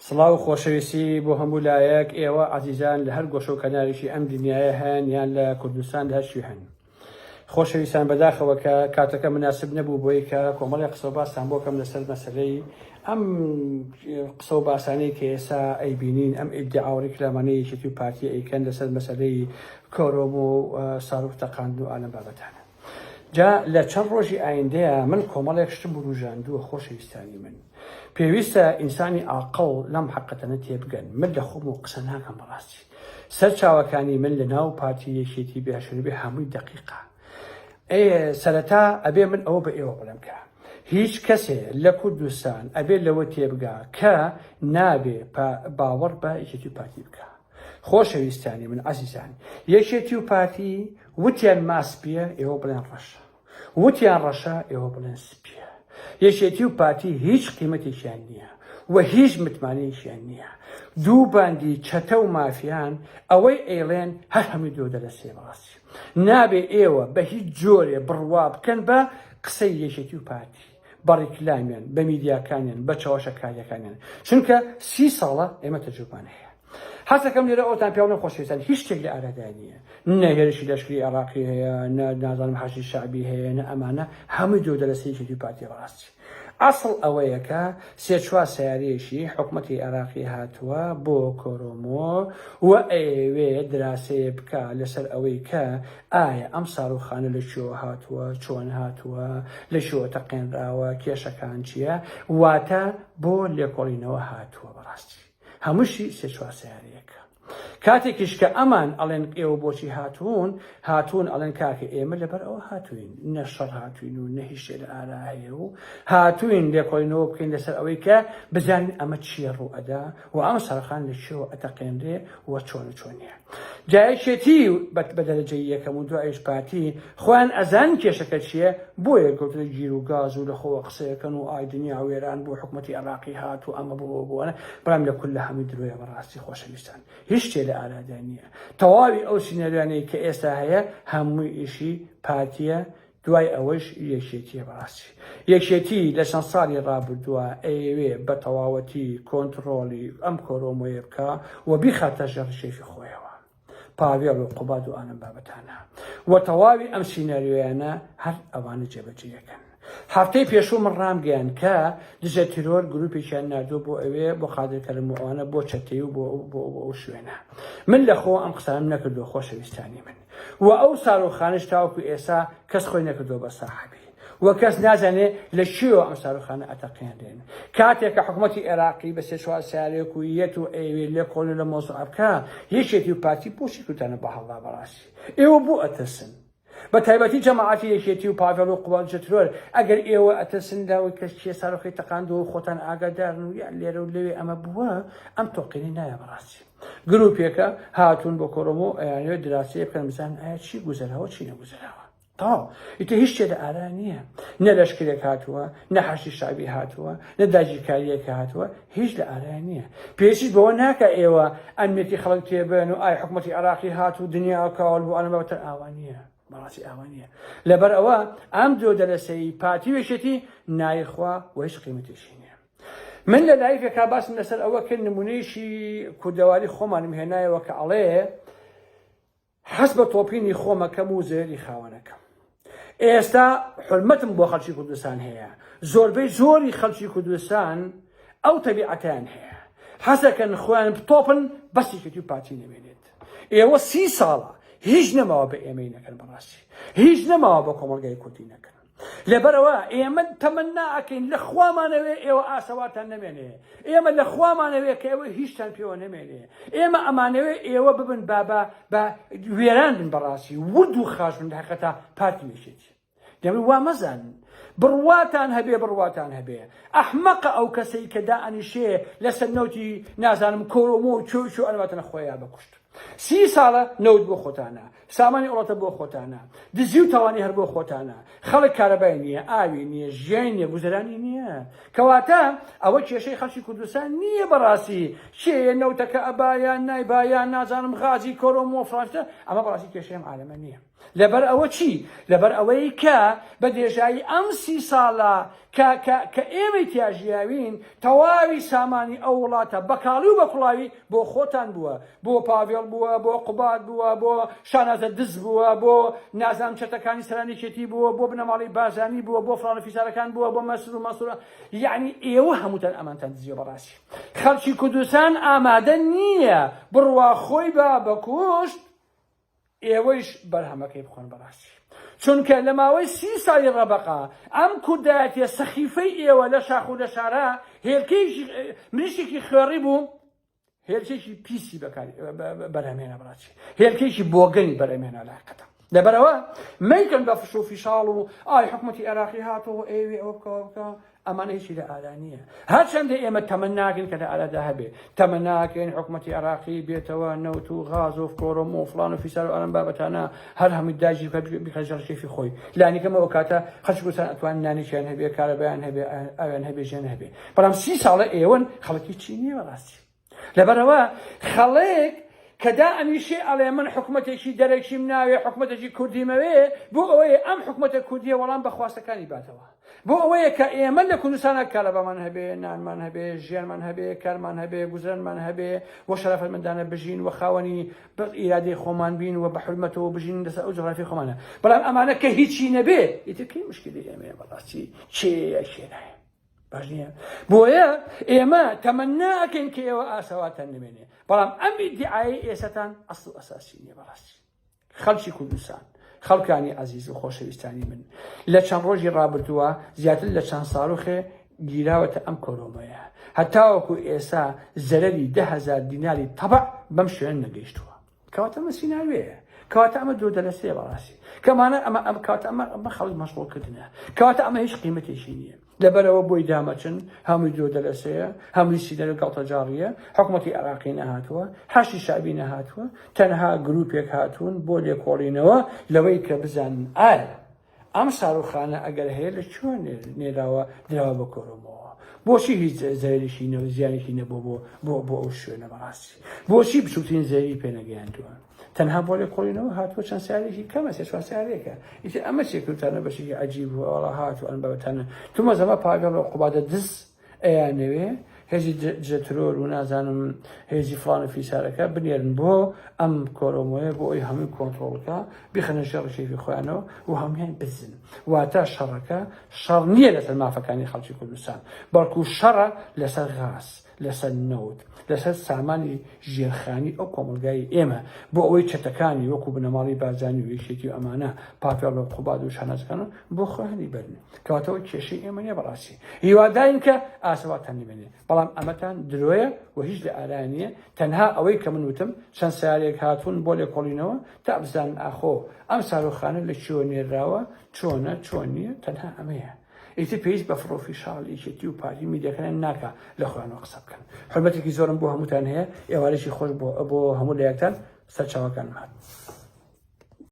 سڵاو و خۆشەویستی بۆ هەموو لایەک، ئێوە عەزیزان لە هەر گۆشە و کەنارێکی ئەم دنیایە هەن یان لە کوردستان لە هەر کوێ هەن. خۆشەویستان بەداخەوە کە کاتەکە مناسب نەبوو بۆی کە کۆمەڵی قسە و باستان بۆ کەم لەسەر مەسەلەی ئەم قسە و باسانەی کە ئێستا ئەیبینین ئەم ئیدعا و ڕیکلامانەی یەکێتی و پارتی ئەیکەن لەسەر مەسەلەی کۆرۆم و ساروخ تەقاندن و ئالەم بابەتانە. جا لە چەند ڕۆژی ئایندەیا من کۆمەڵێک شتم وروژاندووە خۆشەویستانی من پێویستە ئینسانی ئاقڵ لەم حەقەتەنە تێبگەن من لە خۆمەوە قسە ناکەم بەڕاستی سەرچاوەکانی من لە ناو پارتی یەکێتی بێ هەشەنە بێ هەمووی دەقیقە ئێ سەرەتا ئەبێ من ئەوە بە ئێوە بڵێم کە هیچ کەسێ لە کوردستان ئەبێ لەوە تێبگا کە نابێ باوەڕ بە یەکێتی و پارتی بکا خۆشەویستانی من عەزیزان یەکێتی و پارتی وتیان ما سپیە ئێوە بڵێن ڕەشە وتیان ڕەشە ئێوە بڵێن سپیە یەکێتی و پارتی هیچ قیمەتێکیان نییە و هیچ متمانەیەکیان نییە دوو باندی چەتە و مافیان ئەوەی ئەیڵێن هەر هەمووی درۆ دەلەسێ بەڕاستی نابێ ئێوە بە هیچ جۆرێ بڕوا بکەن بە قسەی یەکێتی و پارتی بە ڕیکلامیان، بە میدیاکانیان، بە چەواشەکاریەکانیان، چونکە سی ساڵە ئێمە تەجروبمان هەیە. حەزەکەم لێرە ئەوتان پێ بڵێم خۆشەویستان هیچ شتێک لە ئارادا نییە، نە هێرشی لەشکری عێراقی هەیە، نە نازانم حەشدی شەعبی هەیە، نە ئەمانە، هەمووی درۆ دەلەسە یەکێتی و پارتی بەڕاستی. ئەسڵ ئەوەیە کە سێ چوار سەیارەیەکی حکومەتی عێراقی هاتووە بۆ کۆرۆمۆ و ئەیەوێ دراسەیە بکا لەسەر ئەوەی کە ئایا ئەم ساروخانە لە کوێوە هاتووە، چۆن هاتووە، لە کوێوە تەقێنراوە، کێشەکان چییە، واتە بۆ لێکۆڵینەوە هاتووە بەڕاستی هەمووشی سێ چوار سەیارەیەکە. کاتێکیش کە ئەمان ئەڵێن ئێوە بۆچی هاتوون، هاتوون ئەڵێن کاکە ئێمە لەبەر ئەوە هاتووین، نە شەڕ هاتووین و نە هیچ شتێ لە ئارا هەیە و هاتووین لێکۆڵینەوە بکەین لەسەر ئەوەی کە بزانین ئەمە چییە ڕوو ئەدا و ئەم ساروخانە لە کوێوە ئەتەقێنرێ و چۆن و چۆن نییە. جا یەکێتی بە دەرەجەی یەکەم و دوایش پارتی خۆیان ئەزانن کێشەکە چییە بۆیە کەوتنە گیر و گاز و لە خۆوە قسەیەکەن و ئای دنیا وێران بوو حکومەتی عێراقی هات و ئەمە بوو بووە بەڵام لە کول لە هەمووی درۆیە بەڕاستی خۆشەویستان هیچ شتێ لە ئارادا نییە تەواوی ئەو سیناریۆیانەی کە ئێستا هەیە هەمووی ئیشی پارتیە دوای ئەوەیش یەکێتیە بەڕاستی یەکێتی لە چەند ساڵی ڕابردووە ئەیەوێ بە تەواوەتی کۆنتڕۆڵی ئەم کۆرۆمۆیە بکا و بیخاتە ژێر ڕکێفی خۆیەوە پاڤێڵ و قوباد و ئانەم بابەتانە و تەواوی ئەم سیناریۆیانە هەر ئەوانە جێبەجێیەکەن. هەفتەی پێشوو من ڕامگەیاند کە دژە تیرۆر گروپێکیان ناردووە بۆ ئەوێ بۆ قادر کەرەم و ئەوانە بۆ چەتەی و بۆ بۆ ئەو شوێنە من لە خۆ ئەم قسانەم نەکردووە خۆشەویستانی من و ئەو ساروخانەش تاوەکو ئێسا کەس خۆی نەکردووە بە ساحەبی و کەس نازانێ لە کوێوە ئەم ساروخانە ئەتەقێنرێن کاتێک کە حکوومەتی عێراقی بە سێ چوار سیارێک و یەت و ئەیەوێ لێکۆڵێ لە مۆزوع بکا یەکێتی و پارتی بۆچی کردوتانە بە هەڵدا بەڕاستی ئێوە بۆ ئەترسن بە تایبەتی جەماعەتی یەکێتی و پاڤێڵ و قوباد جەترۆر ئەگەر ئێوە ئەترسن لەوەی کە کێ ساروخی تەقاندووە و خۆتان ئاگادارن و یان لێرە و لەوێ ئەمە بووە ئەم تۆقینەی نایە بەڕاستی گروپێکە هاتوون بۆ کۆرۆمۆ ئەیانەوێت دراسەیە بکەن بزانن ئایا چی گوزەراوە چی نەگوزەراوە تەواو ئیتر هیچ شتێ لە ئارا نییە نە لەشکرێک هاتووە نە حەشدی شەعبی هاتووە نە داگیرکارییەک هاتووە هیچ لە ئارا نییە پێویستیش بەوە ناکا ئێوە ئەمنیەتی خەڵک تێبەن و ئای حکومەتی عێراقی هات و دنیا کاول بوو ئەمە بەتر ئاوا نییە بەڕاستی ئاوا نییە لەبەر ئەوە ئەم دوو دەلەسەی پارتی و یەکێتی نایخوا و هیچ قیمەتێکی نییە من لە لایڤێکا باسم لەسەر ئەوە کرد نمونەیەکی کوردەواری خۆمانم هێنایەوە کە ئەڵێ حەز بە تۆپینی خۆمەکەم و زەرەری خاوەنەکەم. ئێستا حورمەتم بۆ خەڵکی کوردستان هەیە، زۆربەی زۆری خەڵکی کوردستان ئەو تەبیعەتەیان هەیە، حەزەکەن خۆیان بتۆپن بەس یەکێتی و پارتی نەمێنێت. ئێوە سی ساڵە هیچ نەماوە بە ئێمەی نەکەن بەڕاستی هیچ نەماوە بە کۆمەڵگای کوردی نەکەن. لەبەرئەوە ئێمە تەمەنا ئەکەین لە خوامانەوێ ئێوە ئاسەوارتان نەمێنێ ئێمە لە خوامانەوێ کە ئێوە هیچتان پێوە نەمێنێ ئێمە ئەمانەوێ ئێوە ببن با بە بە وێران بن بەڕاستی ورد و خاش بن لە حەقیقەتا پارتی و یەکێتی دەمێ وا مەزانن بڕواتان هەبێ بڕواتان هەبێ ئەحمەقە ئەو کەسەی کە دائەنیشێ لەسەر نەوتی نازانم کۆرۆمۆ و کوێ و کوێ ئەنواتنە خۆیان بەکوشت سی ساڵە نەوت بۆ خۆتانە، سامانی وڵاتە بۆ خۆتانە، دزی و تاوانی هەر بۆ خۆتانە، خەڵک کارەبای نییە، ئاوی نییە، ژیانی نییە، گوزەرانی نییە. کەواتە ئەوە کێشەی خەڵکی کوردستان نییە بەڕاستی، کێیە نەوتەکە ئەبا یان نایبا یان نازانم غازی کۆرۆمۆ فڵان شتە، ئەمە بەڕاستی کێشەی ئەم عالەمە نییە. لەبەر ئەوە چی؟ لەبەر ئەوەی کە بە درێژایی ئەم سی ساڵە کە کە کە ئێمەی تیا ژیاوین تەواوی سامانی ئەو وڵاتە بە کاڵی و بە کوڵاوی بۆ خۆتان بووە، بۆ پاڤێڵ بووە، بۆ قوباد بووە، بۆ شانازە دز بووە، بۆ نازانم چەتەکانی سەرانی یەکێتی بووە، بۆ بنەماڵەی بارزانی بووە، بۆ فڵان و فیسارەکان بووە، بۆ مەسرور و مەنسور، یەعنی ئێوە هەمووتان ئەمانتان دزیوە بەڕاستی خەڵکی کوردستان ئامادە نییە بڕوا خۆی با بە کوشت ئێوەیش بەرهەمەکەی بخۆن بەڕاستی چونکە لە ماوەی سی ساڵی ڕەبەقا ئەم کوردایەتیە سەخیفەی ئێوە لە شاخ و لە شارا هێلکەیەکی مریشکێکی خوێڕی بوو هێلکێکی پیسی بەکاری بەرهەمێنە بەڕاستی هێلکێکی بۆگەنی بەرهەمێنە لە حقیقەتە لەبەرەوە مەیکەن بە فش و فیشاڵ و ئای حکومەتی عێراقی هاتەوە ئێوێ ئەوە بکەوە بکە ئەمانە هیچی لە ئارا نییە. هەرچەندە ئێمە تەمەناکەین کە لە ئارادا هەبێ. تەمەناکەین حکومەتی عێراقی بێتەوە نەوت و غاز و فکۆرۆم و فڵان و فیسار و ئەم بابەتانە هەر هەمووی داگیر بکات بیکات ژێر کێفی خۆی. لانیکەم ئەو کاتە خەڵکی کوردستان ئەتوانن نانێکیان هەبێ، کارەبایان هەبێ، ئاویان هەبێ، ژیان هەبێ. بەڵام سی ساڵە ئێوەن خەڵک هیچی نییە بەڕاستی. لەبەرئەوە خەڵک کە دائەنیشێ ئەڵێ من حکومەتێکی دەرەکیم ناوێ حکومەتێکی کوردیمەوێ بۆ ئەوەیە ئەم حکومەتە کوردیە وەڵام بە خواستەکانی باتەوە بۆ ئەوەیە کە ئێمە لە کوردستانە کارەبامان هەبێ نانمان هەبێ ژیانمان هەبێ کارمان هەبێ گوزەرانمان هەبێ و شەرافەتمەندانە بژین و خاوەنی بە ئیرادەی خۆمان بین و بە حورمەتەوە بژین لەسەر ئەو جوغرافی خۆمانە بەڵام ئەمانە کە هیچی نەبێ ئیتر کەی مشکلی ئێمەیە بەڕاستی کێیە کێ نایە باش نییە بۆیە ئێمە تەمەنا ئەکەین کە ئێوە ئاسەواتان نمێنێ بەڵام ئەم ئیدعای ئێسەتان ئەسڵ و ئەساسی نییە بەڕاستی خەڵکی کوردستان خەڵکانی عەزیز و خۆشەویستانی من لە چەند ڕۆژی ڕابردووە زیاتر لە چەند ساروخێ گیراوەتە ئەم کۆرۆمەیە هەتاوەکو ئێسا زەرەری 10هزار دیناری تەبع بەم شوێن نەگەیشتووە کەواتە ئەمە سیناریۆیە کەواتە ئەمە درۆ دەلەسەیە بەڕاستی کەمانە ئەمە ئەم کەواتە ئەمە ئەمە خەڵک مەشغوڵ کردنە کەواتە ئەمە هیچ قیمەتێکی نییە لەبەرەوە بۆی دامەچن هەمووی درۆ دەلەسەیە هەمووی سیناریۆ گاڵتەجاڕیە حکومەتی عێراقی نەهاتووە حەشی شەعبی نەهاتووە تەنها گروپێک هاتوون بۆ لێکۆڵینەوە لەوەی کە بزانن ئایا ئەم ساروخانە ئەگەر هەیە لە کوێ نێراوە دراوە بە کۆرۆمەوە؟ بۆچی هیچ زەرەرێکی نە زیانێکی نەبووە بۆ بۆ بۆ ئەو شوێنە بەڕاستی بۆچی بچووکترین زەرەری پێ نەگەیاندووە تەنها بۆ لێکۆڵینەوە هاتووە چەند سارێکی کەمە سێ چوار سارێکە ئیتر ئەمە چێ کردتانە بەشێکی عەجیب بوو ئەوەڵا هاتوو ئەم بابەتانە تومە زەمە پاگەڵ و قوبادە دز ئەیانەوێ هێزی دژە ترۆر و نازانم هێزی فڵان و فیسارەکە بنێرن بۆ ئەم کۆرۆمۆیە بۆ ئەوی هەمووی کۆنتڕۆڵکە بیخەنە ژێر ڕکێفی خۆیانەوە و هەموویان بزن واتە شەڕەکە شەڕ نییە لەسەر مافەکانی خەڵکی کوردستان بەڵکو شەڕە لەسەر غاز لەسەر نەوت لەسەر سامانی ژێرخانی ئەو کۆمەڵگای ئێمە بۆ ئەوەی چەتەکانی وەکو بنەماڵی بارزانی و یەکێتی و ئەمانە پاپێڵ و قوباد و شانازەکان بۆ خۆیانی بەرن کەواتە ئەوە کێشەی ئێمە نیە بەڕاستی هیوادارین کە ئاسەواتان نمێنێ بەڵام ئەمەتان درۆیە و هیچ لە ئارا نییە تەنها ئەوەی کە من وتم چەند سیارێک هاتوون بۆ لێکۆڵینەوە تا بزانن ئاخۆ ئەم ساروخانە لە کوێوە نێراوە چۆنە چۆن نییە تەنها ئەمەیە ئیتر پێویست بە فڕۆفیشاڵ یەکێتی و پارتی میدیاکانیان ناکا لە خۆیانەوە قسە بکەن حورمەتێکی زۆرم بۆ هەمووتان هەیە ئێوارێکی خۆش بۆ بۆ هەموو لایەکتان سەرچاوەکانم هات.